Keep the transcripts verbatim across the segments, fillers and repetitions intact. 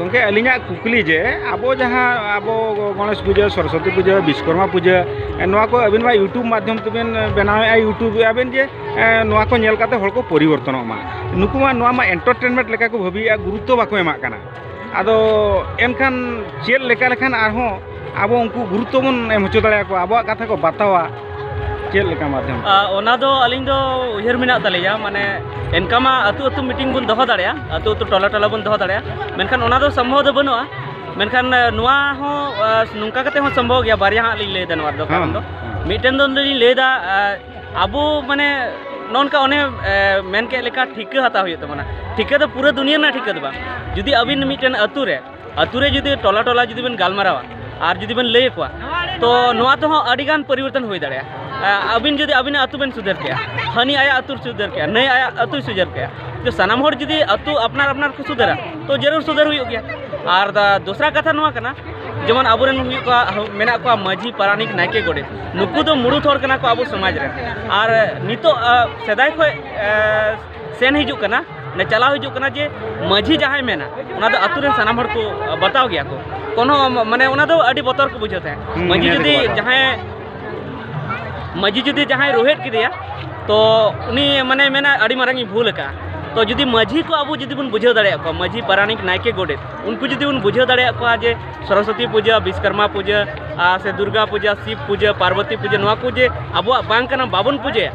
ᱜᱚᱢᱠᱮ, ᱟᱹᱞᱤᱧᱟᱜ ᱠᱩᱠᱞᱤ ᱡᱮ, ᱟᱵᱚ ᱡᱟᱦᱟᱸ ᱟᱵᱚ ᱜᱚᱬᱮᱥ ᱯᱩᱡᱟᱹ, ᱥᱚᱨᱚᱥᱚᱛᱤ ᱯᱩᱡᱟᱹ, ᱵᱤᱥᱠᱚᱨᱢᱟ ᱯᱩᱡᱟᱹ, ᱱᱚᱣᱟ ᱠᱚ ᱟᱹᱵᱤᱱ ᱢᱟ YouTube ᱢᱟᱫᱽᱫᱷᱚᱢ ᱛᱮᱵᱤᱱ ᱵᱮᱱᱟᱣᱮᱫᱼᱟ, YouTube ᱮᱫᱼᱟ ᱵᱤᱱ ᱡᱮ, ᱱᱚᱣᱟ ᱠᱚ ᱧᱮᱞ ᱠᱟᱛᱮ ᱦᱚᱲ ᱠᱚ ᱯᱚᱨᱤᱵᱚᱨᱛᱚᱱᱚᱜ ᱢᱟ᱾ ᱱᱩᱠᱩ ᱢᱟ ᱱᱚᱣᱟ ᱢᱟ entertainment ᱞᱮᱠᱟ ᱠᱚ ᱵᱷᱟᱹᱵᱤᱭᱮᱫᱼᱟ, ᱜᱩᱨᱩᱛᱛᱚ ᱵᱟᱠᱚ ᱮᱢᱟᱜ ᱠᱟᱱᱟ᱾ ᱟᱫᱚ ᱮᱱᱠᱷᱟᱱ ᱪᱮᱫ ᱞᱮᱠᱟ ᱞᱮᱠᱷᱟᱱ ᱟᱨᱦᱚᱸ ᱟᱵᱚ ᱩᱱᱠᱩ ᱜᱩᱨᱩᱛᱛᱚ ᱵᱚᱱ ᱮᱢ ᱦᱚᱪᱚ ᱫᱟᱲᱮᱭᱟᱠᱚᱣᱟ, ᱟᱵᱚᱣᱟᱜ ᱠᱟᱛᱷᱟ ᱠᱚ ᱵᱟᱛᱟᱣᱟ, ᱪᱮᱫ ᱞᱮᱠᱟ ᱢᱟᱫᱽᱫᱷᱚᱢ? ᱟ, ᱚᱱᱟ ᱫᱚ ᱟᱹᱞᱤᱧ ᱫᱚ ᱩᱭᱦᱟᱹᱨ ᱢᱮᱱᱟᱜ ᱛᱟᱹᱞᱤᱧᱟ, ᱢᱟᱱᱮ ᱮᱱᱠᱟ ᱢᱟ ᱟᱹᱛᱩ ᱟᱹᱛᱩ meeting ᱵᱚᱱ ᱫᱚᱦᱚ ᱫᱟᱲᱮᱭᱟᱜᱼᱟ, ᱟᱹᱛᱩ ᱟᱹᱛᱩ ᱴᱚᱞᱟ ᱴᱚᱞᱟ ᱵᱚᱱ ᱫᱚᱦᱚ ᱫᱟᱲᱮᱭᱟᱜᱼᱟ, ᱢᱮᱱᱠᱷᱟᱱ ᱚᱱᱟ ᱫᱚ ᱥᱚᱢᱵᱷᱚᱵ ᱫᱚ ᱵᱟᱹᱱᱩᱜᱼᱟ᱾ ᱢᱮᱱᱠᱷᱟᱱ ᱮ, ᱱᱚᱣᱟ ᱦᱚᱸ ᱮ, ᱱᱚᱝᱠᱟ ᱠᱟᱛᱮ ᱦᱚᱸ ᱥᱚᱢᱵᱷᱚᱵ ᱜᱮᱭᱟ᱾ ᱵᱟᱨᱭᱟ ᱦᱟᱸᱜ ᱞᱤᱧ ᱞᱟᱹᱭᱫᱟ ᱱᱚᱣᱟ ᱨᱮᱫᱚ ᱠᱟᱨᱚᱱ ᱫᱚ᱾ ᱦᱮᱸ᱾ ᱢᱤᱫᱴᱮᱱ ᱫᱚ ᱞᱤᱧ ᱞᱟᱹᱭᱫᱟ, ᱮ, ᱟᱵᱚ ᱢᱟᱱᱮ ᱱᱚᱜᱼᱚ ᱱᱚᱝᱠᱟ ᱚᱱᱮ ᱮ, ᱢᱮᱱ ᱠᱮᱫ ᱞᱮᱠᱟ ᱴᱷᱤᱠᱟᱹ ᱦᱟᱛᱟᱣ ᱦᱩᱭᱩᱜ ᱛᱟᱵᱚᱱᱟ᱾ ᱴᱷᱤᱠᱟᱹ ᱫᱚ ᱯᱩᱨᱟᱹ ᱫᱩᱱᱤᱭᱟᱹ ᱨᱮᱱᱟᱜ ᱴᱷᱤᱠᱟᱹ ᱫᱚ ᱵᱟᱝ᱾ ᱡᱩᱫᱤ ᱟᱹᱵᱤᱱ ᱢᱤᱫᱴᱮᱱ ᱟᱹᱛᱩ ᱨᱮ ᱟᱹᱛᱩ ᱨᱮ ᱡᱩᱫᱤ ᱴᱚᱞᱟ ᱴᱚᱞᱟ ᱡᱩᱫᱤ ᱵᱮᱱ ᱜᱟᱞᱢᱟᱨᱟᱣᱟ ᱟᱨ ᱡᱩᱫᱤ ᱵᱮᱱ ᱞᱟᱹᱭ ᱟᱠᱚᱣᱟ, ᱛᱚ ᱱᱚᱣᱟ ᱛᱮᱦᱚᱸ ᱟᱹᱰᱤ ᱜᱟᱱ ᱯᱚᱨᱤᱵᱚᱨᱛᱚᱱ ᱦᱩᱭ ᱫᱟᱲᱮᱭᱟᱜᱼᱟ᱾ ᱟ, ᱟᱹᱵᱤᱱ ᱡᱩᱫᱤ ᱟᱹᱵᱤᱱᱟᱜ ᱟᱹᱛᱩ ᱵᱮᱱ ᱥᱩᱫᱷᱟᱹᱨ ᱠᱮᱜᱼᱟ, ᱦᱟᱹᱱᱤ ᱟᱭᱟᱜ ᱟᱹᱛᱩ ᱥᱩᱫᱷᱟᱹᱨ ᱠᱮᱜᱼᱟ, ᱱᱟᱹᱭ ᱟᱭᱟᱜ ᱟᱹᱛᱩᱭ ᱥᱩᱫᱷᱟᱹᱨ ᱠᱮᱜᱼᱟ, ᱛᱚ ᱥᱟᱱᱟᱢ ᱦᱚᱲ ᱡᱩᱫᱤ ᱟᱹᱛᱩ ᱟᱯᱱᱟᱨ ᱟᱯᱱᱟᱨ ᱠᱚ ᱥᱩᱫᱷᱟᱹᱨᱟ, ᱛᱚ ᱡᱟᱹᱨᱩᱲ ᱥᱩᱫᱷᱟᱹᱨ ᱦᱩᱭᱩᱜ ᱜᱮᱭᱟ᱾ ᱟᱨ ᱫᱟ-, ᱫᱚᱥᱨᱟ ᱠᱟᱛᱷᱟ ᱱᱚᱣᱟ ᱠᱟᱱᱟ, ᱡᱮᱢᱚᱱ ᱟᱵᱚᱨᱮᱱ ᱦᱩᱭᱩᱜ ᱠᱚᱣᱟ, ᱢᱮᱱᱟᱜ ᱠᱚᱣᱟ ᱢᱟᱹᱡᱷᱤ, ᱯᱟᱨᱟᱱᱤᱠ, ᱱᱟᱭᱠᱮ, ᱜᱚᱰᱮᱛ, ᱱᱩᱠᱩ ᱫᱚ ᱢᱩᱲᱩᱫ ᱦᱚᱲ ᱠᱟᱱᱟ ᱠᱚ ᱟᱵᱚ ᱥᱚᱢᱟᱡᱽ ᱨᱮ᱾ ᱟᱨ ᱱᱤᱛᱚᱜ ᱟ, ᱥᱮᱫᱟᱭ ᱠᱷᱚᱱ ᱮ, ᱥᱮᱱ ᱦᱤᱡᱩᱜ ᱠᱟᱱᱟ, ᱢᱟᱱᱮ ᱪᱟᱞᱟᱣ ᱦᱤᱡᱩᱜ ᱠᱟᱱᱟ ᱡᱮ ᱢᱟᱹᱡᱷᱤ ᱡᱟᱦᱟᱸᱭ ᱢᱮᱱᱟ, ᱚᱱᱟ ᱫᱚ ᱟᱹᱛᱩ ᱨᱮᱱ ᱥᱟᱱᱟᱢ ᱦᱚᱲ ᱠᱚ ᱵᱟᱛᱟᱣ ᱜᱮᱭᱟ ᱠᱚ᱾ ᱠᱳᱱᱳ ᱢᱟᱱᱮ ᱚᱱᱟ ᱫᱚ ᱟᱹᱰᱤ ᱵᱚᱛᱚᱨ ᱠᱚ ᱵᱩᱡᱷᱟᱹᱣ ᱛᱟᱦᱮᱸᱫ᱾ ᱦᱩᱸ, ᱢᱟᱹᱡᱷᱤ ᱱᱤᱭᱟᱹ ᱡᱩᱫᱤ ᱛᱮᱠᱚ ᱵᱟᱛᱟᱣᱟ᱾ ᱡᱟᱦᱟᱸᱭ, ᱢᱟᱹᱡᱷᱤ ᱡᱩᱫᱤ ᱡᱟᱦᱟᱸᱭ ᱨᱳᱦᱮᱫ ᱠᱮᱫᱮᱭᱟ, ᱛᱚ ᱩᱱᱤ ᱢᱟᱱᱮ ᱢᱮᱱᱟ, "ᱟᱹᱰᱤ ᱢᱟᱨᱟᱝ ᱤᱧ ᱵᱷᱩᱞ ᱟᱠᱟᱫᱼᱟ᱾" ᱛᱚ ᱡᱩᱫᱤ ᱢᱟᱹᱡᱷᱤ ᱠᱚ ᱟᱵᱚ ᱡᱩᱫᱤ ᱵᱚᱱ ᱵᱩᱡᱷᱟᱹᱣ ᱫᱟᱲᱮᱭᱟᱜ ᱠᱚᱣᱟ, ᱢᱟᱹᱡᱷᱤ, ᱯᱟᱨᱟᱱᱤᱠ, ᱱᱟᱭᱠᱮ, ᱜᱚᱰᱮᱛ, ᱩᱱᱠᱩ ᱡᱩᱫᱤ ᱵᱚᱱ ᱵᱩᱡᱷᱟᱹᱣ ᱫᱟᱲᱮᱭᱟᱜ ᱠᱚᱣᱟ ᱡᱮ ᱥᱚᱨᱚᱥᱚᱛᱤ ᱯᱩᱡᱟᱹ, ᱵᱤᱥᱠᱚᱨᱢᱟ ᱯᱩᱡᱟᱹ, ᱟᱨ ᱥᱮ ᱫᱩᱨᱜᱟ ᱯᱩᱡᱟᱹ, ᱥᱤᱵ ᱯᱩᱡᱟᱹ, ᱯᱟᱨᱵᱚᱛᱤ ᱯᱩᱡᱟᱹ, ᱱᱚᱣᱟ ᱠᱚ ᱡᱮ ᱟᱵᱚᱣᱟᱜ ᱵᱟᱝ ᱠᱟᱱᱟ, ᱵᱟᱵᱚᱱ ᱯᱩᱡᱟᱹᱭᱟ,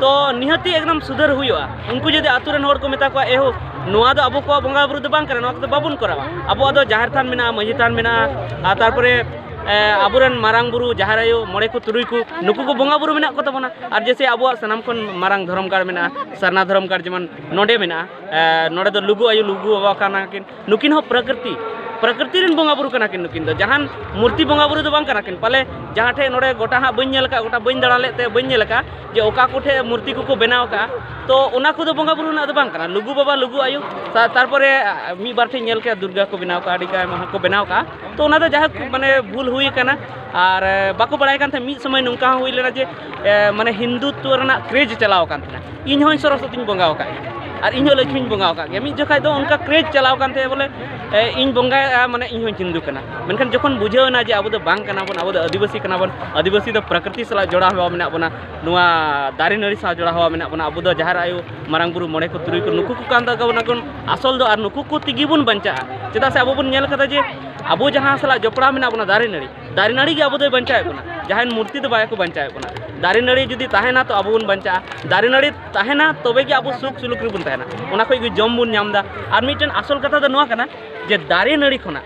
ᱛᱚ ᱱᱤᱦᱟᱹᱛᱤ ᱮᱠᱫᱚᱢ ᱥᱩᱫᱷᱟᱹᱨ ᱦᱩᱭᱩᱜᱼᱟ᱾ ᱩᱱᱠᱩ ᱡᱩᱫᱤ ᱟᱛᱳ ᱨᱮᱱ ᱦᱚᱲ ᱠᱚ ᱢᱮᱛᱟ ᱠᱚᱣᱟ, "ᱮ ᱦᱳ, ᱱᱚᱣᱟ ᱫᱚ ᱟᱵᱚ ᱠᱚᱣᱟᱜ ᱵᱚᱸᱜᱟ ᱵᱩᱨᱩ ᱫᱚ ᱵᱟᱝ ᱠᱟᱱᱟ, ᱱᱚᱣᱟ ᱠᱚᱫᱚ ᱵᱟᱵᱚᱱ ᱠᱚᱨᱟᱣᱟ, ᱟᱵᱚᱣᱟᱜ ᱫᱚ ᱡᱟᱦᱮᱨ ᱛᱷᱟᱱ ᱢᱮᱱᱟᱜᱼᱟ, ᱢᱟᱹᱡᱷᱤ ᱛᱷᱟᱱ ᱢᱮᱱᱟᱜᱼᱟ, ᱟᱨ ᱛᱟᱨᱯᱚᱨᱮ ᱮ, ᱟᱵᱚᱨᱮᱱ ᱢᱟᱨᱟᱝ ᱵᱩᱨᱩ, ᱡᱟᱦᱮᱨ ᱟᱭᱳ, ᱢᱚᱬᱮ ᱠᱚ, ᱛᱩᱨᱩᱭ ᱠᱚ, ᱱᱩᱠᱩ ᱠᱚ ᱵᱚᱸᱜᱟ ᱵᱩᱨᱩ ᱢᱮᱱᱟᱜ ᱠᱚ ᱛᱟᱵᱚᱱᱟ᱾" ᱟᱨ ᱡᱮᱭᱥᱮ ᱟᱵᱚᱣᱟᱜ ᱥᱟᱱᱟᱢ ᱠᱷᱚᱱ ᱢᱟᱨᱟᱝ ᱫᱷᱚᱨᱚᱢ ᱜᱟᱲ ᱢᱮᱱᱟᱜᱼᱟ, ᱥᱟᱨᱱᱟ ᱫᱷᱚᱨᱚᱢ ᱜᱟᱲ, ᱡᱮᱢᱚᱱ ᱱᱚᱰᱮ ᱢᱮᱱᱟᱜᱼᱟ, ᱮ, ᱱᱚᱰᱮ ᱫᱚ ᱞᱩᱜᱩ ᱟᱭᱳ, ᱞᱩᱜᱩ ᱵᱟᱵᱟ ᱠᱟᱱᱟ ᱠᱤᱱ, ᱱᱩᱠᱤᱱ ᱦᱚᱸ ᱯᱨᱚᱠᱨᱤᱛᱤ, ᱯᱨᱚᱠᱨᱤᱛᱤ ᱨᱮᱱ ᱵᱚᱸᱜᱟ ᱵᱩᱨᱩ ᱠᱟᱱᱟ ᱠᱤᱱ᱾ ᱱᱩᱠᱤᱱ ᱫᱚ ᱡᱟᱦᱟᱱ ᱢᱩᱨᱛᱤ ᱵᱚᱸᱜᱟ ᱵᱩᱨᱩ ᱫᱚ ᱵᱟᱝ ᱠᱟᱱᱟ ᱠᱤᱱ᱾ ᱯᱟᱞᱮ ᱡᱟᱦᱟᱸ ᱴᱷᱮᱡ ᱱᱚᱰᱮ ᱜᱚᱴᱟ ᱦᱟᱸᱜ ᱵᱟᱹᱧ ᱧᱮᱞ ᱟᱠᱟᱫ, ᱜᱚᱴᱟ ᱵᱟᱹᱧ ᱫᱟᱬᱟ ᱞᱮᱫ ᱛᱮ ᱵᱟᱹᱧ ᱧᱮᱞ ᱟᱠᱟᱫ ᱡᱮ ᱚᱠᱟ ᱠᱚᱴᱷᱮᱡ ᱢᱩᱨᱛᱤ ᱠᱚᱠᱚ ᱵᱮᱱᱟᱣ ᱟᱠᱟᱫᱼᱟ᱾ ᱛᱚ ᱚᱱᱟ ᱠᱚᱫᱚ ᱵᱚᱸᱜᱟ ᱵᱩᱨᱩ ᱨᱮᱱᱟᱜ ᱫᱚ ᱵᱟᱝ ᱠᱟᱱᱟ᱾ ᱞᱩᱜᱩ ᱵᱟᱵᱟ, ᱞᱩᱜᱩ ᱟᱭᱳ, ᱥᱟ-, ᱛᱟᱨᱯᱚᱨᱮ, ᱟ, ᱢᱤᱫ ᱵᱟᱨ ᱴᱷᱮᱡ ᱧᱮᱞ ᱠᱮᱫᱼᱟ ᱫᱩᱨᱜᱟ ᱠᱚ ᱵᱮᱱᱟᱣ ᱠᱟᱜᱼᱟ, ᱟᱹᱰᱤ ᱟᱭᱢᱟ ᱠᱚ ᱵᱮᱱᱟᱣ ᱠᱟᱜᱼᱟ᱾ ᱛᱚ ᱚᱱᱟ ᱫᱚ ᱡᱟᱭᱦᱳᱠ ᱢᱟᱱᱮ ᱵᱷᱩᱞ ᱦᱩᱭ ᱟᱠᱟᱱᱟ᱾ ᱟᱨ, ᱮ, ᱵᱟᱠᱚ ᱵᱟᱲᱟᱭ ᱠᱟᱱ ᱛᱟᱦᱮᱸᱫ, ᱢᱤᱫ ᱥᱚᱢᱚᱭ ᱱᱚᱝᱠᱟ ᱦᱚᱸ ᱦᱩᱭ ᱞᱮᱱᱟ ᱡᱮ, ᱮ, ᱢᱟᱱᱮ ᱦᱤᱱᱫᱩᱛᱛᱚ ᱨᱮᱱᱟᱜ craze ᱪᱟᱞᱟᱣ ᱟᱠᱟᱱ ᱛᱟᱦᱮᱱᱟ, ᱤᱧ ᱦᱚᱸᱧ ᱥᱚᱨᱚᱥᱚᱛᱤᱧ ᱵᱚᱸᱜᱟ ᱟᱠᱟᱫ ᱜᱮᱭᱟ᱾ ᱟᱨ ᱤᱧ ᱦᱚᱸ ᱞᱚᱠᱷᱢᱤᱧ ᱵᱚᱸᱜᱟ ᱟᱠᱟᱫ ᱜᱮᱭᱟ᱾ ᱢᱤᱫ ᱡᱚᱠᱷᱟᱡ ᱫᱚ ᱚᱱᱠᱟ ᱠᱨᱮᱡᱽ ᱪᱟᱞᱟᱣ ᱠᱟᱱ ᱛᱟᱦᱮᱸᱫ ᱵᱚᱞᱮ, ᱮ, ᱤᱧ ᱵᱚᱸᱜᱟᱭᱟ, ᱢᱟᱱᱮ ᱤᱧ ᱦᱚᱸᱧ ᱦᱤᱱᱫᱩ ᱠᱟᱱᱟ᱾ ᱢᱮᱱᱠᱷᱟᱱ ᱡᱚᱠᱷᱚᱱ ᱵᱩᱡᱷᱟᱹᱣ ᱮᱱᱟ ᱡᱮ ᱟᱵᱚ ᱫᱚ ᱵᱟᱝ ᱠᱟᱱᱟ ᱵᱚᱱ, ᱟᱵᱚ ᱫᱚ ᱟᱹᱫᱤᱵᱟᱹᱥᱤ ᱠᱟᱱᱟ ᱵᱚᱱ, ᱟᱹᱫᱤᱵᱟᱹᱥᱤ ᱫᱚ ᱯᱨᱟᱠᱨᱤᱛᱤ ᱥᱟᱞᱟᱜ ᱡᱚᱲᱟᱣ ᱦᱮᱣᱟ ᱢᱮᱱᱟᱜ ᱵᱚᱱᱟ, ᱱᱚᱣᱟ ᱫᱟᱨᱮ ᱱᱟᱹᱲᱤ ᱥᱟᱶ ᱡᱚᱲᱟᱣ ᱦᱮᱣᱟ ᱢᱮᱱᱟᱜ ᱵᱚᱱᱟ, ᱟᱵᱚ ᱫᱚ ᱡᱟᱦᱮᱨ ᱟᱭᱳ, ᱢᱟᱨᱟᱝ ᱵᱩᱨᱩ, ᱢᱚᱬᱮ ᱠᱚ, ᱛᱩᱨᱩᱭ ᱠᱚ, ᱱᱩᱠᱩ ᱠᱚ ᱠᱟᱱ ᱛᱟᱵᱚᱱᱟ ᱠᱚ ᱟᱥᱚᱞ ᱫᱚ, ᱟᱨ ᱱᱩᱠᱩ ᱠᱚ ᱛᱮᱜᱮ ᱵᱚᱱ ᱵᱟᱧᱪᱟᱜᱼᱟ᱾ ᱪᱮᱫᱟᱜ ᱥᱮ ᱟᱵᱚ ᱵᱚᱱ ᱧᱮᱞ ᱠᱟᱫᱟ ᱡᱮ ᱟᱵᱚ ᱡᱟᱦᱟᱸ ᱥᱟᱞᱟᱜ ᱡᱚᱯᱲᱟᱣ ᱢᱮᱱᱟᱜ ᱵᱚᱱᱟ, ᱫᱟᱨᱮ ᱱᱟᱹᱲᱤ, ᱫᱟᱨᱮ ᱱᱟᱹᱲᱤ ᱜᱮ ᱟᱵᱚ ᱫᱚᱭ ᱵᱟᱧᱪᱟᱣᱮᱫ ᱵᱚᱱᱟ, ᱡᱟᱦᱟᱸᱭ ᱢᱩᱨᱛᱤ ᱫᱚ ᱵᱟᱭ ᱠᱚ ᱵᱟᱧᱪᱟᱣᱮᱫ ᱵᱚᱱᱟ᱾ ᱫᱟᱨᱮ ᱱᱟᱹᱲᱤ ᱡᱩᱫᱤ ᱛᱟᱦᱮᱱᱟ ᱛᱚ ᱟᱵᱚ ᱵᱚᱱ ᱵᱟᱧᱪᱟᱜᱼᱟ, ᱫᱟᱨᱮ ᱱᱟᱹᱲᱤ ᱛᱟᱦᱮᱱᱟ ᱛᱚᱵᱮ ᱜᱮ ᱟᱵᱚ ᱥᱩᱠ ᱥᱩᱞᱩᱠ ᱨᱮᱵᱚᱱ ᱛᱟᱦᱮᱱᱟ, ᱚᱱᱟ ᱠᱷᱚᱡ ᱜᱮ ᱡᱚᱢ ᱵᱚᱱ ᱧᱟᱢ ᱮᱫᱟ᱾ ᱟᱨ ᱢᱤᱫᱴᱮᱱ ᱟᱥᱚᱞ ᱠᱟᱛᱷᱟ ᱫᱚ ᱱᱚᱣᱟ ᱠᱟᱱᱟ ᱡᱮ ᱫᱟᱨᱮ ᱱᱟᱹᱲᱤ ᱠᱷᱚᱱᱟᱜ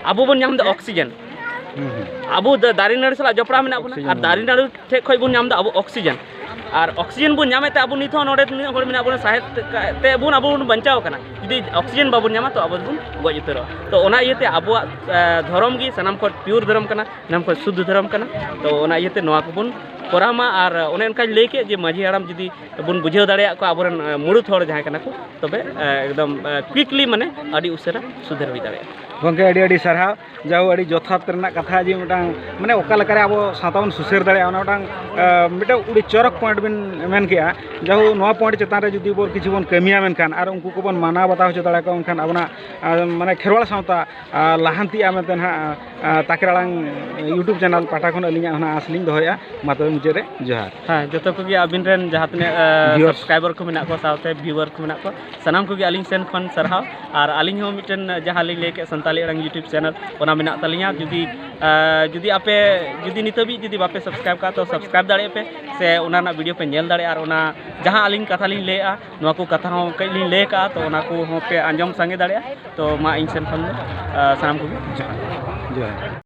ᱟᱵᱚ ᱵᱚᱱ ᱧᱟᱢ ᱮᱫᱟ ᱚᱠᱥᱤᱡᱮᱱ᱾ ᱦᱩᱸ, ᱦᱩᱸ᱾ ᱟᱵᱚ ᱫᱟ-, ᱫᱟᱨᱮ ᱱᱟᱹᱲᱤ ᱥᱟᱞᱟᱜ ᱡᱚᱯᱲᱟᱣ ᱢᱮᱱᱟᱜ ᱵᱚᱱᱟ, ᱚᱠᱥᱤᱡᱮᱱ ᱟᱨ ᱫᱟᱨᱮ ᱱᱟᱹᱲᱤ ᱴᱷᱮᱡ ᱠᱷᱚᱡ ᱵᱚᱱ ᱧᱟᱢ ᱮᱫᱟ ᱟᱵᱚ ᱚᱠᱥᱤᱡᱮᱱ᱾ ᱟᱨ ᱚᱠᱥᱤᱡᱮᱱ ᱵᱚᱱ ᱧᱟᱢᱮᱫ ᱛᱮ ᱟᱵᱚ ᱱᱤᱛ ᱦᱚᱸ ᱱᱚᱰᱮ ᱛᱤᱱᱟᱹᱜ ᱦᱚᱲ ᱢᱮᱱᱟᱜ ᱵᱚᱱᱟ, ᱥᱟᱦᱮᱫ ᱛᱮ ᱟᱵᱚ ᱵᱚᱱ ᱵᱟᱧᱪᱟᱣ ᱠᱟᱱᱟ᱾ ᱡᱩᱫᱤ ᱚᱠᱥᱤᱡᱮᱱ ᱵᱟᱵᱚᱱ ᱧᱟᱢᱟ ᱛᱚ ᱟᱵᱚ ᱫᱚᱵᱚᱱ ᱜᱚᱡ ᱩᱛᱟᱹᱨᱚᱜᱼᱟ᱾ ᱛᱚ ᱚᱱᱟ ᱤᱭᱟᱹᱛᱮ ᱟᱵᱚᱣᱟᱜ, ᱮ, ᱫᱷᱚᱨᱚᱢ ᱜᱮ ᱥᱟᱱᱟᱢ ᱠᱷᱚᱱ ᱯᱤᱭᱳᱨ ᱫᱷᱚᱨᱚᱢ ᱠᱟᱱᱟ, ᱥᱟᱱᱟᱢ ᱠᱷᱚᱱ ᱥᱩᱫᱽᱫᱷ ᱫᱷᱚᱨᱚᱢ ᱠᱟᱱᱟ᱾ ᱛᱚ ᱚᱱᱟ ᱤᱭᱟᱹᱛᱮ ᱱᱚᱣᱟ ᱠᱚᱵᱚᱱ ᱠᱚᱨᱟᱣ ᱢᱟ᱾ ᱟᱨ ᱚᱱᱮ ᱚᱱᱠᱟᱧ ᱞᱟᱹᱭ ᱠᱮᱫ ᱡᱮ ᱢᱟᱹᱡᱷᱤ ᱦᱟᱲᱟᱢ ᱡᱩᱫᱤ ᱵᱚᱱ ᱵᱩᱡᱷᱟᱹᱣ ᱫᱟᱲᱮᱭᱟᱜ ᱠᱚᱣᱟ ᱟᱵᱚᱨᱮᱱ, ᱮ, ᱢᱩᱲᱩᱫ ᱦᱚᱲ ᱡᱟᱦᱟᱸᱭ ᱠᱟᱱᱟ ᱠᱚ, ᱛᱚᱵᱮ, ᱮ, ᱮᱠᱫᱚᱢ, ᱮ, quickly ᱢᱟᱱᱮ ᱟᱹᱰᱤ ᱩᱥᱟᱹᱨᱟ ᱥᱩᱫᱷᱟᱹᱨ ᱦᱩᱭ ᱫᱟᱲᱮᱭᱟᱜᱼᱟ᱾ ᱜᱚᱢᱠᱮ, ᱟᱹᱰᱤ ᱟᱹᱰᱤ ᱥᱟᱨᱦᱟᱣ᱾ ᱡᱟᱦᱳ, ᱟᱹᱰᱤ ᱡᱚᱛᱷᱟᱛ ᱨᱮᱱᱟᱜ ᱠᱟᱛᱷᱟ ᱡᱮ ᱢᱤᱫᱴᱟᱝ, ᱢᱟᱱᱮ, ᱚᱠᱟ ᱞᱮᱠᱟᱨᱮ ᱟᱵᱚ ᱥᱟᱶᱛᱟ ᱵᱚᱱ ᱥᱩᱥᱟᱹᱨ ᱫᱟᱲᱮᱭᱟᱜᱼᱟ, ᱚᱱᱟ ᱢᱤᱫᱴᱟᱝ, ᱟᱸ, ᱢᱤᱫᱴᱟᱝ ᱟᱹᱰᱤ ᱪᱚᱨᱚᱠ point ᱵᱤᱱ ᱢᱮᱱ ᱠᱮᱜᱼᱟ᱾ ᱡᱟᱦᱳ, ᱱᱚᱣᱟ point ᱪᱮᱛᱟᱱ ᱨᱮ ᱡᱩᱫᱤ ᱵᱚᱱ ᱠᱤᱪᱷᱩ ᱵᱚᱱ ᱠᱟᱹᱢᱤᱭᱟ ᱢᱮᱱᱠᱷᱟᱱ, ᱟᱨ ᱩᱱᱠᱩ ᱠᱚᱵᱚᱱ ᱢᱟᱱᱟᱣ ᱵᱟᱛᱟᱣ ᱦᱚᱪᱚ ᱫᱟᱲᱮᱭᱟᱠᱚᱣᱟ, ᱮᱱᱠᱷᱟᱱ ᱟᱵᱚᱱᱟᱜ, ᱟᱸ, ᱢᱟᱱᱮ, ᱠᱷᱮᱨᱣᱟᱲ ᱥᱟᱶᱛᱟ, ᱟᱸ, ᱞᱟᱦᱟᱱᱛᱤᱜᱼᱟ ᱢᱮᱱᱛᱮ ᱱᱟᱦᱟᱜ, ᱟᱸ, ᱛᱟᱠᱮᱨ ᱟᱲᱟᱝ YouTube channel ᱯᱟᱦᱴᱟ ᱠᱷᱚᱱ ᱟᱹᱞᱤᱧᱟᱜ ᱦᱚᱸ ᱱᱟᱦᱟᱜ ᱟᱸᱥ ᱞᱤᱧ ᱫᱚᱦᱚᱭᱮᱫᱼᱟ᱾ ᱢᱟ ᱛᱚᱵᱮ ᱢᱩᱪᱟᱹᱫ ᱨᱮ ᱡᱚᱦᱟᱨ᱾ ᱦᱮᱸ, ᱡᱚᱛᱚ ᱠᱚᱜᱮ ᱟᱹᱵᱤᱱ ᱨᱮᱱ ᱡᱟᱦᱟᱸ ᱛᱤᱱᱟᱹᱜ, ᱟᱸ, viewers᱾ Subscriber ᱠᱚ ᱢᱮᱱᱟᱜ ᱠᱚᱣᱟ, ᱥᱟᱶᱛᱮ viewer ᱠᱚ ᱢᱮᱱᱟᱜ ᱠᱚᱣᱟ, ᱥᱟᱱᱟᱢ ᱠᱚᱜᱮ ᱟᱹᱞᱤᱧ ᱥᱮᱱ ᱠᱷᱚᱱ ᱥᱟᱨᱦᱟᱣ᱾ ᱟᱨ ᱟᱹᱞᱤᱧ ᱦᱚᱸ ᱢᱤᱫᱴᱮᱱ ᱡᱟᱦᱟᱸ ᱞᱤᱧ ᱞᱟᱹᱭ ᱠᱮᱫ ᱥᱟᱱᱛᱟᱞᱤ ᱟᱲᱟᱝ YouTube channel, ᱚᱱᱟ ᱢᱮᱱᱟᱜ ᱛᱟᱹᱞᱤᱧᱟ᱾ ᱡᱩᱫᱤ, ᱟᱸ, ᱡᱩᱫᱤ ᱟᱯᱮ, ᱡᱩᱫᱤ ᱱᱤᱛ ᱦᱟᱹᱵᱤᱡ ᱡᱩᱫᱤ ᱵᱟᱯᱮ subscribe ᱠᱟᱜᱼᱟ, ᱛᱚ subscribe ᱫᱟᱲᱮᱭᱟᱜᱼᱟ ᱯᱮ, ᱥᱮ ᱚᱱᱟ ᱨᱮᱱᱟᱜ video ᱯᱮ ᱧᱮᱞ ᱫᱟᱲᱮᱭᱟᱜᱼᱟ᱾ ᱟᱨ ᱚᱱᱟ ᱡᱟᱦᱟᱸ ᱟᱹᱞᱤᱧ ᱠᱟᱛᱷᱟ ᱞᱤᱧ ᱞᱟᱹᱭᱮᱫᱼᱟ, ᱱᱚᱣᱟ ᱠᱚ ᱠᱟᱛᱷᱟ ᱦᱚᱸ ᱠᱟᱹᱡ ᱞᱤᱧ ᱞᱟᱹᱭ ᱠᱟᱜᱼᱟ, ᱛᱚ ᱚᱱᱟ ᱠᱚᱦᱚᱸ ᱯᱮ ᱟᱸᱡᱚᱢ ᱥᱟᱸᱜᱮ ᱫᱟᱲᱮᱭᱟᱜᱼᱟ᱾ ᱛᱚ ᱢᱟ ᱤᱧ ᱥᱮᱱ ᱠᱷᱚᱱ ᱫᱚ, ᱟᱸ, ᱥᱟᱱᱟᱢ ᱠᱚᱜᱮ ᱡᱚᱦᱟᱨ᱾ ᱡᱚᱦᱟᱨ᱾